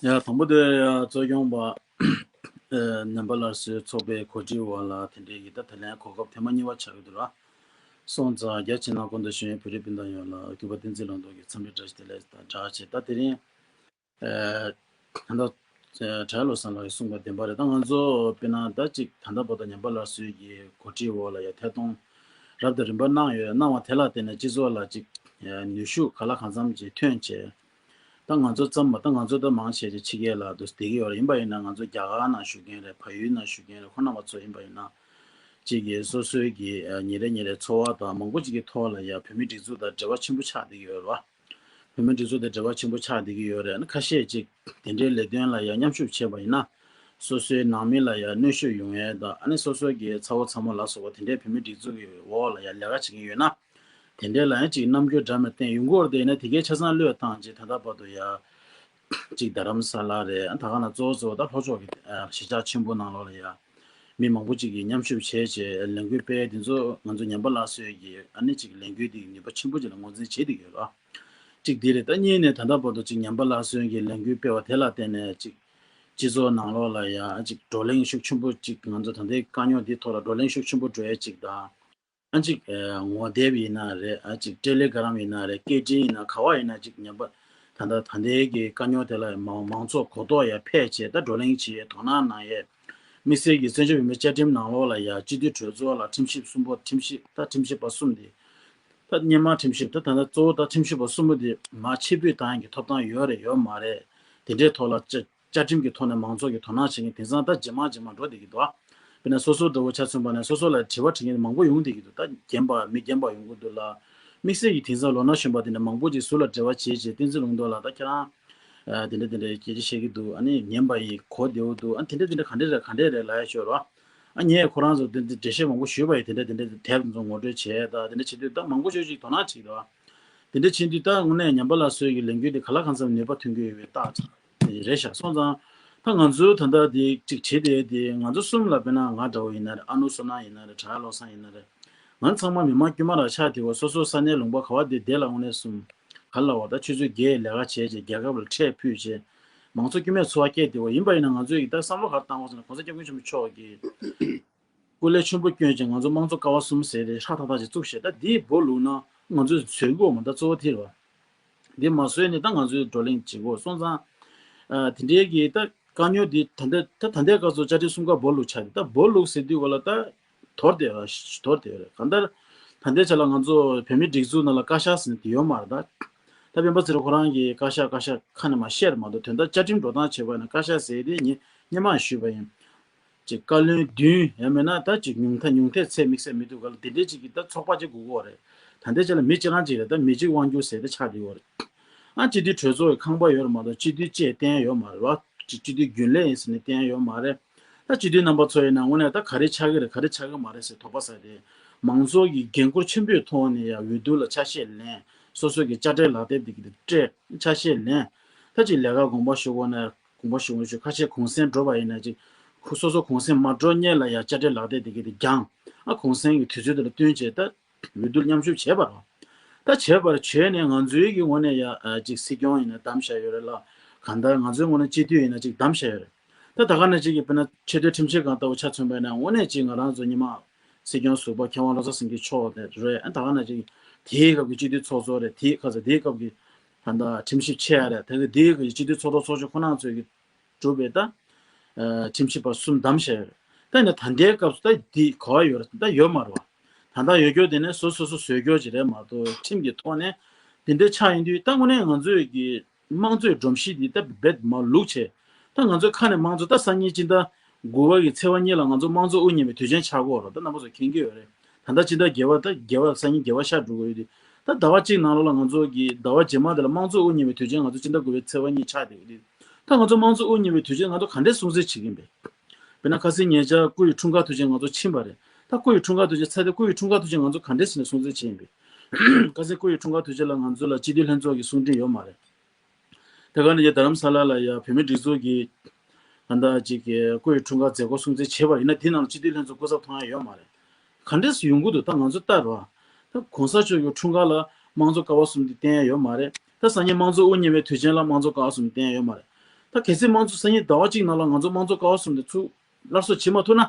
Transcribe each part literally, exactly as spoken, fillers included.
ཡ་དང་པོ་དེ་ཡ་གཙོ་སྐྱོང་པ་ཨ་ཉམས་པ་སླར་གསོའི་ཚོགས་པའི་གོ་སྒྲིག་འོག་ལ་དེ་འདྲའི་གི་ད་ད་ལན་གོ་སྐབས་ཐེངས་མ་གཉིས་པ་ཆགས་ཀྱི་འདུག་ར། སོང་ཙང་རྒྱ་ཆེ་ན་སྐུ་མདུན་ཞུ་ཡོན་བོད་རིགས་སྤུན་ཟླ་ཡོངས་ལ་སྐུ་པ་བསྟན་འཛིན་ལྷུན་གྲུབ་ཀྱི་འཚམས་འདྲི་བཀྲ་ཤིས་བདེ་ལེགས་དང་སྦྲགས་བྱས། ད་དེ་རིང་ཨ་ད་ལྟ་གྲྭ་བློ་བཟང་ལགས་ཀྱིས་གསུངས་པ་བདེན་པ་རེད། ད་ང་ཚོ་དཔེར་ན་ད་ཅིག་ད་ལྟ་བར་དུ་ཉམས་པ་སླར་གསོའི་གི་གོ་སྒྲིག་འོག་ལ་ཡ་ཐད་གཏོང་རབ་དང་རིམ་པ་གནང་ཡོད། གནང་བ་དེ་ལ་བརྟེན་ནས་སྤྱི་ཚོགས་ལ་ཅིག་ནུས་ཤུགས་ག་ལ་གང་འཚམ་ཅིག་ཐོན་བྱས། ད་ང་ཚོ་ཙམ་མ་ད་ང་ཚོ་ད་མང་ཆེ་ཆེ་ཕྱི་རྒྱལ་ལ་འདུག་བསྡད་ཀྱི་ཡོད་རེད། ཡིན་པ་ཡིན་ན་ང་ཚོ་རྒྱ་གར་ནང་བཞུགས་མཁན་རེད། བལ་ཡུལ་ནང་བཞུགས་མཁན་རེད། ཁོང་རྣམ་པ་ཚོ་ཡིན་པ་ཡིན་ན་གཅིག་གིས་སོ་སོའི་གི་ཨ་ཉིན་རེ་ཉིན་རེ་འཚོ་བ་དང་མང་པོ་ཅིག་གི་ཐོག་ལ་ཡ་བོད་མིའི་སྒྲིག་འཛུགས་དང་འབྲེལ་བ་ཆེན་པོ་ཆགས་བསྡད་ཀྱི་ཡོད་རེད་བ། བོད་མིའི་སྒྲིག་འཛུགས་དང་འབྲེལ་བ་ཆེན་པོ་ཆགས་བསྡད་ཀྱི་ཡོད་རེད། ཨ་ནི་ཁ་ཤས་ཅིག་དེ་འདྲའི་ལས་དོན་ལ་ཡ་མཉམ་ཞུགས་བྱས་པ་ཡིན་ན་སོ་སོའི་ནང་མི་ལ་ཡ་གནོན་ཤུགས་ཡོང་ཡས་དང་། ཨ་ནི་སོ་སོའི་གི་ཚ་བོ་ཚ་མོ་ལ་སོགས་པ་དེ་འདྲའི་བོད་མིའི་སྒྲིག་འཛུགས་ཀྱི་འོག་ལ་ཡ་ལས་ཀ་བྱེད་ཀྱི་ཡོད་ན། དེ་འདྲའི་ལ་ཡང་ཅིག་རྣམ་འགྱུར་འདྲ་མིན་བསྟན་ཡོང་གི་ཡོད་རེད། དེ་ཡིན་ན་དེ་གའི་ཆ་ཚང་བློས་བཏང་བྱས་ད་ལྟ་བར་དུ་ཡ་ཅིག་རྡ་རམ་ས་ལ་རེད། ཨ་ད་ག་ན་གཙོ་བོ་གཙོ་བོ་ད་ལྷོ་ཕྱོགས་ཀྱི་ཨ་གཞིས་ཆགས་ཆེན་པོ་ནང་ལོགས་ལ་ཡ་མི་མང་པོ་ཅིག་གིས་མཉམ་ཞུགས་བྱས་བྱས་ལས་འགུལ་སྤེལ། དེ་ཚོ་ང་ཚོ་ཉམས་པ་སླར་གསོའི་གི་ཨ་ནི་ཅིག་ལས་འགུལ་འདི་གི་ནུས་པ་ཆེན་པོ་ཅིག་ལ་ངོས་འཛིན་བྱེད་བསྡད་ཀྱི་ཡོད་རེད། གཅིག་འདི་རེད། ད་གཉིས་ནས་ད་ལྟ་བར་དུ་ཅིག་ཉམས་པ་སླར་གསོའི་གི་ལས་འགུལ་སྤེལ་བ་དེ་ལ་བརྟེན་ནས་ཅིག་སྤྱི་ཚོགས་ནང་ལོགས་ལ་ཡ་ཅིག་བགྲོ་གླེང་ཤུགས་ཆེན་པོ་ཅིག་ང་ཚོ་ད་ལྟའི་དཀའ་རྙོག་འདི་ཐོག་ལ་བགྲོ་གླེང་ཤུགས་ཆེན་པོ་འགྲོ་ཡས་ཅིག་དང་། ཨ་ཅིག་ཨ་ངོ་དེབ་ཡིན་ན་རེད། ཨ་ཅིག་ཊེ་ལེ་གྷི་རམ་ཡིན་ན་རེད། སྐད་འཕྲིན་ཡིན་ན་ག་བ་ཡིན་ན་ཅིག་ཉམས་པ་ད་ལྟ་ད་ལྟའི་གི་དཀའ་རྙོག་དེ་ལ་མང་མང་ཚོགས་གོ་རྟོགས་ཡ་ཕེབས་བྱས་ད་བགྲོ་གླེང་བྱེད་ཡས་དོ་སྣང་གནང་ཡས། དམིགས་བསལ་གྱི་བཙན་བྱོལ་བོད་མིའི་བཅའ་ཁྲིམས་ནང་ལོགས་ལ་ཡ་སྤྱི་འཐུས་གྲོས་ཚོགས་ལ་ཁྲིམས་ཞིབ་གསུམ་པོ། ཁྲིམས་ཞིབ་ད་ཁྲིམས་ཞིབ་པ་གསུམ་དེ་ད་སྔོན་མ་ཁྲིམས་ཞིབ་ད་ད་ལྟ་གཙོ་བོ་ད་ཁྲིམས་ཞིབ་པ་གསུམ་པོ་དེ་མར་ཕྱིར་འབུད་བཏང་ཡས་ཀྱི་ཐོབ་ཐང་ཡོད་རེད་ཡོད་མ་རེད། དེ་འདྲའི་ཐོག་ལ་བཅའ་བཅའ་ཁྲིམས་ཀྱི་ཐོག་ནས་མང་ཚོགས་ཀྱིས་དོ་སྣང་བྱེད་མཁན་དེང་སང་ད་ཇེ་མང་ཇེ་མང་འགྲོ་བསྡད་ཀྱི་འདུག་དཔེར་ན་སོ་སོ་འདྲ་བོ་ཆ་མཚོན་པ་ན་སོ་སོ་ལ་དྲི་བ་དྲི་མཁན་མང་པོ་ཡོང་བསྡད་ཀྱི་འདུག་ད་རྒན་པ་མི་རྒན་པ་ཡོང་གི་འདུག་ལ། དམིགས་བསལ་གྱི་དེང་སང་ལོ་ན་གཞོན་པ་དེ་འདྲ་མང་པོ་ཅིག་ཟུར་ལ་འབྲེལ་བ་བྱེད་བྱེད་བསྟན་འཛིན་ལུང་རྟོགས་ལགས་ད་ཁྱེད་རང་ཨ་དེ་འདྲ་དེ་འདྲ་སྐད་ཆ་བཤད་ཀྱི་འདུག་ཨ་ནི་ཉན་པ་ཡིས་གོ་བདེ་བོ་འདུག་ཨ་དེ་འདྲ་དེ་འདྲ་ག་འདྲ་རེད་ག་འདྲ་རེད་ལབ་ཡ་ཤོད་རོགས། ཨ་ངས་ཁོ་རང་ཚོ་དེ་འདྲ་འགྲེལ་བཤད་མང་པོ་ཞུས་པ་ཡིས་དེ་འདྲ་དེ་འདྲ་དེབ་ཚོ་ངོ་སྤྲོད་བྱས་ད་དེ་འདྲ་བྱེད་དུས་ད་མང་པོ་ཞེ་པོ་ཅིག་དོ་སྣང་བྱེད་ཀྱི་འདུག་དེ་འདྲ་བྱེད་དུས་ད་དངོས་གནས་ཉམས་པ་སླར་གསོའི་གི་ལས་འགུལ་དེ་ག་ལ་གང་འཚམ་ནུས་པ་ཐོན་གྱི་ཡོད་པའི་རྟགས་རེད་ཤག་སོང་ཙང་ད་ང་ཚོའི་ད་ལྟ་དེ་གཅིག་བྱེད་དེ་དེ་ང་ཚོ་གསུམ་ལ་དཔེར་ན་ང་འདྲ་བོ་ཡིན་ན་རེད། ཨ་ནུ་བསོད་ནམས་ཡིན་ན་རེད། གྲྭ་བློ་བཟང་ཡིན་ན་རེད། ང་ཚང་མ་མི་མང་དཀྱུས་མ་རང་ཆགས་དེ་བ་སོ་སོ་ས་གནས་ལུང་པ་ག་བ་དེ་དེ་ལ་དངོས་གནས་གསུམ་ག་ལ་བ་ད་ཆུ་ཚོད་བརྒྱད་ལས་ཀ་བྱས་རྗེས་རྒྱལ་ཁབ་ལ་ཁྲལ་ཕུད་རྗེས་མང་ཚོགས་དཀྱུས་མའི་འཚོ་བ་སྐྱེལ་དེ་བ་ཡིན་པ་ཡིན་ན་ང་ཚོས་ཀྱི་ད་བསམ་བློ་ག་རེ་བཏང་དགོས་ཟེར་ན་གོང་ས་སྐྱབས་མགོན་ཆེན་པོ་མཆོག་གིས། སྐུ་ལས་ཆེན་པོ་བསྐྱོན་ཅིང་ང་ཚོ་དམངས་གཙོ་ཀ་བ་གསུམ་ཟེར་ཏེ་ཧྲག་ཐག་ཐག་ཅིག་བཙུགས་བྱས་ད་འདིའི་སྦོ་ལུག་ན་ང་ཚོས་བཟོས་དགོས་མ་ད་གཙོ་བོ་དེ་རེད་བ། འདི་མ་བཟོས་ནས་ད་ང་ཚོས་བགྲོ་གླེང་བྱེད་དགོས་སོང་ཙང་། ཨ་དེ་འདྲའི་གི་ད་དཀའ་རྙོག་འདི་ད་ལྟ་ད་ད་ལྟའི་སྐབས་སུ་བཅའ་ཁྲིམས་གསུམ་ཀ་སྦོ་ལུག་ཆགས་ཏེ་ད་སྦོ་ལུག་ཟེར་དུས་ག་ལ་ད་དོར་བསྡད་ར་དོར་བསྡད་རེད། གང་ལྟར་ད་ལྟའི་ཆ་ལ་ང་ཚོ་བོད་མིའི་སྒྲིག་འཛུགས་ནང་ལ་བཀའ་ཤག་ཟེར་ནས་དེ་ཡོད་མ་རེད་ད། ད་སྤེན་པ་ཚེ་རིང་ཁོ་རང་གིས་བཀའ་ཤག་བཀའ་ཤག་ཁ་ནས་མ་བཤད་རེད་མ་གཏོགས་དོན་དག་བཅའ་ཁྲིམས་འགྲོ་སྟངས་བྱས་པ་ཡིན་ན་བཀའ་ཤག་ཟེར་དེ་ངས་སྔོན་མ་ཞུས་པ་ཡིན། ཅིག་བཀའ་བློན་བདུན་ཡང་མིན་ན་ད་ཅིག་ཉུང་མཐའ་ཉུང་མཐའི་ཚད་དམིགས་བསལ་མི་འདུག་ག་ལ་དེ་འདྲའི་ཅིག་གིས་ད་ཚོགས་པ་ཅིག་དགོས་ཀྱི་ཡོད་རེད། ད་ལྟའི་ཆ་ལ་མི་གཅིག་རང་ཅིག་རེད། ད་མི་གཅིག་དབང་སྒྱུར་ཟེར་ད་ཆགས་བསྡད་ཡོད་རེད། ཨ་སྤྱི་འཐུས་གྲོས་ཚོགས་ཀྱི་ཁང་པ་ཡོད་རེད་མ་གཏོགས་སྤྱི་འཐུས་ཅེས་བསྟན་ཡོད་མ་རེད་བ། ཅིག་སྤྱི་འཐུས་རྒྱུན་ལས་ཡིན་ཟེར་ནས་བསྟན་ཡོད་མ་རེད། ད་སྤྱི་འཐུས་རྣམ་པ་ཚོ་ཡིན་ན་དངོས་གནས་ད་ག་རེ་ཆགས་ཀྱི་རེད་ག་རེ་ཆགས་ཀྱི་མ་རེད་ཟེར་དོགས་པ་ཟ་དེ། མང་ཚོགས་ཀྱི་འགན་འཁུར་ཆེན་པོའི་ཐོག་ནས་ཡང་འོས་བསྡུ་ལ་ཆ་ཤས་ལེན། སོ་སོ་གི་དཔྱ་ཁྲལ་ལག་དེབ་དེ་གི་སྤྲད་ཆ་ཤས་ལེན། ད་ཅིག་ལས་ཀ་དགོངས་པ་ཞུ་དགོས་ན། དགོངས་པ་ཞུ་དགོས་ཞུ་ཁ་ཤས་གུང་སེང་འགྲོ་བ་ཡིན་ན་ཅིག་ཁོ་སོ་སོ་གུང་སེང་མ་འགྲོ་སྔོན་ལ་ཡང་དཔྱ་ཁྲལ་ལག་དེབ་དེ་གི་དེ་བརྒྱངས། ཨ་གུང་སེང་གི་དུས་ཚོད་དེ་ལ་བསྟུན་བྱས་ད་འོས་བསྡུར་མཉམ་ཞུགས་བྱས་པ་རེད། ད་བྱས་པར་བྱས་ནས་ང་ཚོའི་གི་ངོས་ནས་ཡ་ཨ་ཅིག་སྲིད་སྐྱོང་ཡིན་ན་བདམས་བཞག་ཡོད་རེད་ལ། གང་ལྟར་ང་ཚོའི་ངོས་ནས་སྤྱི་འཐུས་ཡིན་ན་ཅིག་བདམས་བཞག་ཡོད་རེད། ད་ད་ག་ནང་བཞིན་གྱི་དཔེར་ན་ཆེས་མཐོའི་ཁྲིམས་ཞིབ་ཁང་ལྟ་བུ་ཆ་མཚོན་པ་ཡིན་ན་དངོས་གནས་ཅིག་ང་རང་ཚོ་སྔོན་མ་སྲིད་སྐྱོང་ཟུར་པ་མཁས་དབང་བློ་བཟང་སེང་གེ་མཆོག་དེ་རེད། ཨ་ད་ག་ནང་བཞིན་དེའི་སྐབས་ཀྱི་སྤྱི་འཐུས་ཚོགས་གཙོ་རེད། དེའི་ཁ་ས་དེའི་སྐབས་ཀྱི་ད་ལྟ་ཁྲིམས་ཞིབ་ཆེ་ཡ་རེད། ད་གི་དེའི་སྐབས་ཀྱི་སྤྱི་འཐུས་ཚོགས་གཙོ་ཚོགས་གཞོན་ཁོ་རང་ཚོས་ཀྱི་གྲུབ་པའི་ད་ཁྲིམས་ཞིབ་པ་གསུམ་བདམས་བཞག་ཡོད་རེད། ད་ནི་ད་ལྟའི་སྐབས་སུ་ད་འདི་གོ་བ་ཡོད་རེད། ད་ཡོད་མ་རེད་བ། ད་ལྟ་ཡོད་རྒྱུ་དེ་ནི་སོ་སོ་སོ་བཟོས་རྒྱུ་ཅིག་རེད་མ་གཏོགས་ཁྲིམས་ཀྱི་ཐོག་ནས་དེ་འདྲ་ཆགས་ཡིན་དུས་ད་དངོས་གནས་ང་ཚོས་ཀྱི་དམངས་གཙོའི་སྒྲོམ་གཞི་འདི་ད་རྦད་མ་ལུག་བྱས། ད་ང་ཚོའི་ཁ་ནས་དམངས་གཙོ་ད་སང་ཉིན་སྤྱི་ཟླ་དགུ་པ་གི་ཚེས་པ་གཉིས་ལ་ང་ཚོ་དམངས་གཙོ་དབུ་བརྙེས་པའི་དུས་ཆེན་ཆགས་ཀྱི་ཡོད་རེད། ད་རྣམ་པ་ཚོ་མཁྱེན་གྱི་ཡོད་རེད། ད་ལྟ་སྤྱི་ཟླ་བརྒྱད་པ་ད་བརྒྱད་པ་སང་ཉིན་བརྒྱད་པ་ཤར་འགྲོ་གི་ཡོད་དུས། ད་ཟླ་བ་གཅིག་ནང་ལོགས་ལ་ང་ཚོ་གི་ཟླ་བ་རྗེས་མ་དེ་ལ་དམངས་གཙོ་དབུ་བརྙེས་པའི་དུས་ཆེན་ང་ཚོ་སྤྱི་ཟླ་དགུ་པའི་ཚེས་པ་གཉིས་ཆགས་བསྡད་ཡོད་དུས། ད་ང་ཚོ་དམངས་གཙོ་དབུ་བརྙེས་པའི་དུས་ཆེན་ང་ཚོ་ག་འདྲས་སྲུང་བརྩི་བྱེད་ཀྱི་ཡིན་པས། དཔེར་ན་ཁ་སང་ཉེ་ཆར་སྐུ་ཡི་འཁྲུངས་སྐར་དུས་ཆེན་ང་ཚོ་ཕྱིན་པ་རེད། ད་སྐུ་ཡི་འཁྲུངས་སྐར་དུས་ཆེན་ཚར་ཏེ་སྐུ་ཡི་འཁྲུངས་སྐར་དུས་ཆེན་ང་ཚོ་ག་འདྲས་ཟེར་ནས་སྲུང་བརྩི་བྱེད་ཡིན་པས། ཁ་སང་སྐུ་ཡི་འཁྲུངས་སྐར་དུས་ཆེན་ལ་ང་ཚོ་ལ་སྤྱི་འཐུས་ལྷན་ཚོགས་ཀྱི་གསུང་འཕྲིན་ཡོད་མ་རེད། དེ་ག་ནས་ཀྱི་རྡ་རམ་ས་ལ་ལ་ཡ་བོད་མིའི་སྒྲིག་འཛུགས་ཀྱི་ད་ལྟ་ཅིག་གི་སྐུ་ཡི་འཁྲུངས་སྐར་མཛད་སྒོ་སྲུང་བརྩི་བྱས་པ་ཡིན་ན་དེ་ནང་ལ་སྤྱི་འཐུས་ལྷན་ཚོགས་སྐུ་ཚབ་མཐོང་ཡ་ཡོད་མ་རེད། ག་འདྲས་སེ་ཡོང་གི་འདུག་ད་ང་ཚོ་ལྟར་བ། ད་གོང་ས་མཆོག་གི་འཁྲུངས་སྐར་ལ་དམངས་གཙོ་ཀ་བ་གསུམ་དེ་བསྟན་ཡ་ཡོད་མ་རེད། ད་སང་ཉིན་དམངས་གཙོ་དབུ་བརྙེས་པའི་དུས་ཆེན་ལ་དམངས་གཙོ་ཀ་བ་གསུམ་བསྟན་ཡ་ཡོད་མ་རེད། ད་གལ་སྲིད་དམངས་གཙོ་སང་ཉིན་ཟླ་བ་གཅིག་ནང་ལ་ང་ཚོ་དམངས་གཙོ་ཀ་བ་གསུམ་དེ་ཚུར་སླར་གསོ་བྱེད་མ་ཐུབ་ན།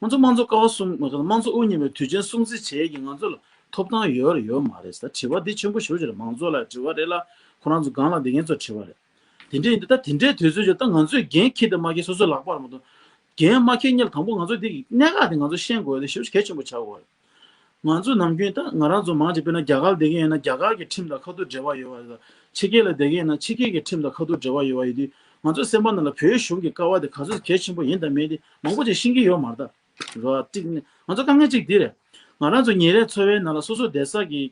ང་ཚོ་དམངས་གཙོ་ཀ་བ་གསུམ་དམངས་གཙོ་དབུ་བརྙེས་པའི་དུས་ཆེན་སྲུང་བརྩི་བྱེད་ཡས་ཀྱི་ང་ཚོ་ལ་ཐོབ་ཐང་ཡོད་རེད་ཡོད་མ་རེད་ཟེར། ད་དྲི་བ་འདི་ཆེན་པོ་ཞེ་པོ་ཅིག་རེད། མང་ཚོགས་ལ་དྲི་བ་རེད་ལ། ཁོ་རང་ཚོ་སྒང་ལ་བསྡད་མཁན་ཚོ་དྲི་བ་རེད། དེ་འདྲ་ཡིན་དུས་ད་དེ་འདྲའི་དུས་ཚོད་ཅིག་ད་ང་ཚོས་འགན་འཁྱེར་དང་མ་འཁྱེར་སོ་སོའི་ལག་པར་མ་གཏོགས། འགན་མ་འཁྱེར་སྔོན་ལ་དང་པོ་ང་ཚོ་འདི་གི་གནད་འགག་དེ་ང་ཚོ་ཤེས་དགོས་ཡ་དེ་ཞེ་པོ་ཅིག་གལ་ཆེན་པོ་ཆགས་ཡོད་རེད། ང་ཚོ་ནམ་རྒྱུན་ད་ང་རང་ཚོ་མང་ཆེ་དཔེར་ན་རྒྱ་གར་བསྡད་མཁན་ཡིན་ན་རྒྱ་གར་གྱི་ཁྲིམས་དང་ཁ་ཐུག་འབྲེལ་བ་ཡོད་པ་རེད། ཕྱི་རྒྱལ་ལ་བསྡད་མཁན་ཡིན་ན་ཕྱི་རྒྱལ་གྱི་ཁྲིམས་དང་ཁ་ཐུག་འབྲེལ་བ་ཡོད་པ་ཡིན་དུས། ང་ཚོ་སེམས་པ་ནང་ལ་བོད་གཞུང་གི་ཀ་བ་དེ་ག་ཚོད་གལ་ཆེན་པོ་ཡིན་དང་མིན་དེ་མང་པོ་ཅིག་ཤེས་ཀྱི་ཡོད་མ་རེད་ད། རེད་བ། གཅིག་ནི་ང་ཚོ་དཀའ་ངལ་གཅིག་འདི་རེད། ང་རང་ཚོ་ཉིན་རེའི་འཚོ་བའི་ནང་ལ་སོ་སོ་བསྡད་ས་གི་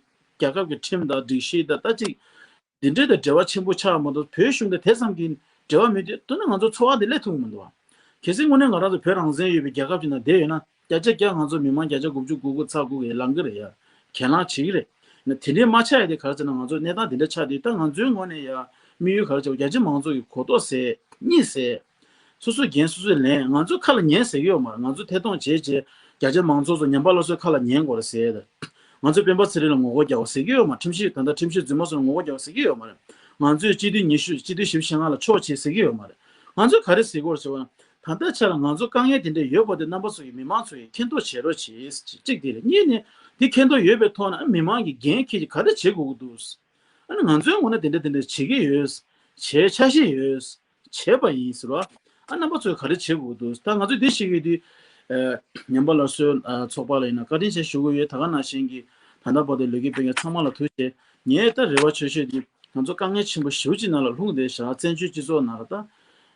རྒྱལ་ཁབ་ཀྱི་ཁྲིམས་དང་སྒྲིག་གཞི་དང་ད་གཅིག་འདི་འདྲའི་དང་འབྲེལ་བ་ཆེན་པོ་ཆགས་མ་གཏོགས། བོད་གཞུང་དང་དེ་ཙམ་གྱི་འབྲེལ་བ་མེད་དུས། མདོར་ན་ང་ཚོ་འཚོ་བ་འདི་སླེབས་ཐུབ་ཀྱི་མི་འདུག་བ། གལ་སྲིད་དངོས་གནས་ང་རང་ཚོ་བོད་རང་བཙན་ཡོད་པའི་རྒྱལ་ཁབ་ཅིག་ནང་བསྡད་ཡོད་ན། བརྒྱ་ཆ་བརྒྱ་ང་ཚོ་མི་མང་བརྒྱ་ཆ་དགུ་བཅུ་གོ་དགུ་ཚེག་དགུ་གིས་ལངས་ཀྱི་རེད་ཡ། གྱེན་ལངས་བྱེད་ཀྱི་རེད། ན་དེ་འདྲའི་མ་ཆགས་ཡ་དེ་ག་རེ་ཟེར་ན། ང་ཚོ་གནས་སྟངས་དེ་འདྲ་ཆགས་དུས་ད་ང་ཚོའི་ངོས་ནས་ཡ་དམིགས་ཡུལ་ག་རེ་ཟེར་བ། རྒྱ་ཆེ་མང་ཚོགས་ཀྱི་གོ་རྟོགས་ཟེར། གཉིས་ཟེར། སོ་སོའི་འགན་སོ་སོས་ལེན། ང་ཚོའི་ཁ་ལ་ཉན་ཟེར་གྱི་ཡོད་མ་རེད། ང་ཚོ་ཐད་གཏོང་བྱས་བྱས་རྒྱ་ཆེ་མང་ཚོགས་ཚོ་ཉམས་པ་སླར་གསོའི་ཁ་ལ་ཉན་དགོས་རེད་ཟེར། ང་ཚོ་སྤེན་པ་ཚེ་རིང་ལ་ངོ་རྒོལ་རྒྱག་པ་ཟེར་གྱི་ཡོད་མ་རེད། ཁྲིམས་ཞིབ་ད་ལྟ་ཁྲིམས་ཞིབ་རྫུན་མ་ཚོ་ལ་ངོ་རྒོལ་རྒྱག་པ་ཟེར་གྱི་ཡོད་མ་རེད། ང་ཚོས་སྤྱི་འཐུས་ཉི་ཤུ་སྤྱི་འཐུས་བཞི་བཅུ་ཞེ་ལྔ་ལ་ཕྱོགས་ཆེ་ཟེར་གྱི་ཡོད་མ་རེད། ང་ཚོས་ག་རེ་ཟེར་དགོས་རེད་ཟེར་བ་ན། ད་ལྟ་ཆ་ལ་ང་ཚོ་དཀའ་ངལ་དེ་འདྲ་ཡོད་པ་དེ་རྣམ་པ་ཚོ་གིས་མི་མང་ཚོ་གིས་མཁྱེན་རྟོགས་བྱེད་རོགས་བྱེད། གཅིག་དེ་རེད། གཉིས་ནི་དེ་མཁྱེན་རྟོགས་ཡོད་པའི་ཐོག་ནས་མི་མང་གིས་འགན་འཁྱེར་གྱི་ག་རེ་བྱེད་དགོས་ཀྱི་འདུག་ཨ་ནི་ང་ཚོའི་ངོས་ནས་དེ་འདྲ་དེ་འདྲ་བྱེད་ཀྱི་ཡོད། བྱེད་འཆར་གཞི་ཡོད། བྱས་པ་ཡིན་ཟེར་བ། ཨ་རྣམ་པ་ཚོས་ག་རེ་བྱེད་དགོས་འདུག་ད་ང་ཚོས་འདི་ཤེས་ཀྱི་དུས། ཨ་ཉམས་པ་སླར་གསོའི་ཨ་ཚོགས་པ་ལ་ཡིན་ན་བཀའ་དྲིན་ཆེ་ཞུ་གི་ཡོད། ད་ག་ནང་བཞིན་གྱི་ད་ལྟ་བར་དུ་ལས་འགུལ་སྤེལ་མཁན་ཚང་མ་ལ་ཐུགས་རྗེ་ཆེ། ངས་ད་རེ་བ་ཆེ་ཤོས་འདི་ང་ཚོ་དཀའ་ངལ་ཆེན་པོ་ཞེ་པོ་ཅིག་ནང་ལ་ལྷུང་བསྡད་བཞག་བཙན་བྱོལ་སྤྱི་ཚོགས་ནང་ལ་ད།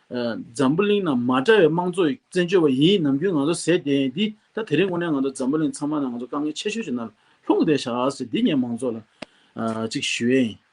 ཨ་འཛམ་བུ་གླིང་ནང་མ་འདྲ་བའི་དམངས་གཙོ་ཡི་བཙན་བྱོལ་བ་ཡིན། ནམ་རྒྱུན་ང་ཚོ་ཟེར་བསྡད་ཡིན་འདི། ད་དེ་རིང་དངོས་གནས་ང་ཚོ་འཛམ་བུ་གླིང་ཚང་མ་ནང་ང་ཚོ་དཀའ་ངལ་ཆེ་ཤོས་ཅིག་ནང་ལ་ལྷུང་བསྡད་བཞག་ཟེར་འདི་ངས་མང་ཚོགས་ལ་ཨ་ཅིག་ཞུ་ཡས་ཡིན།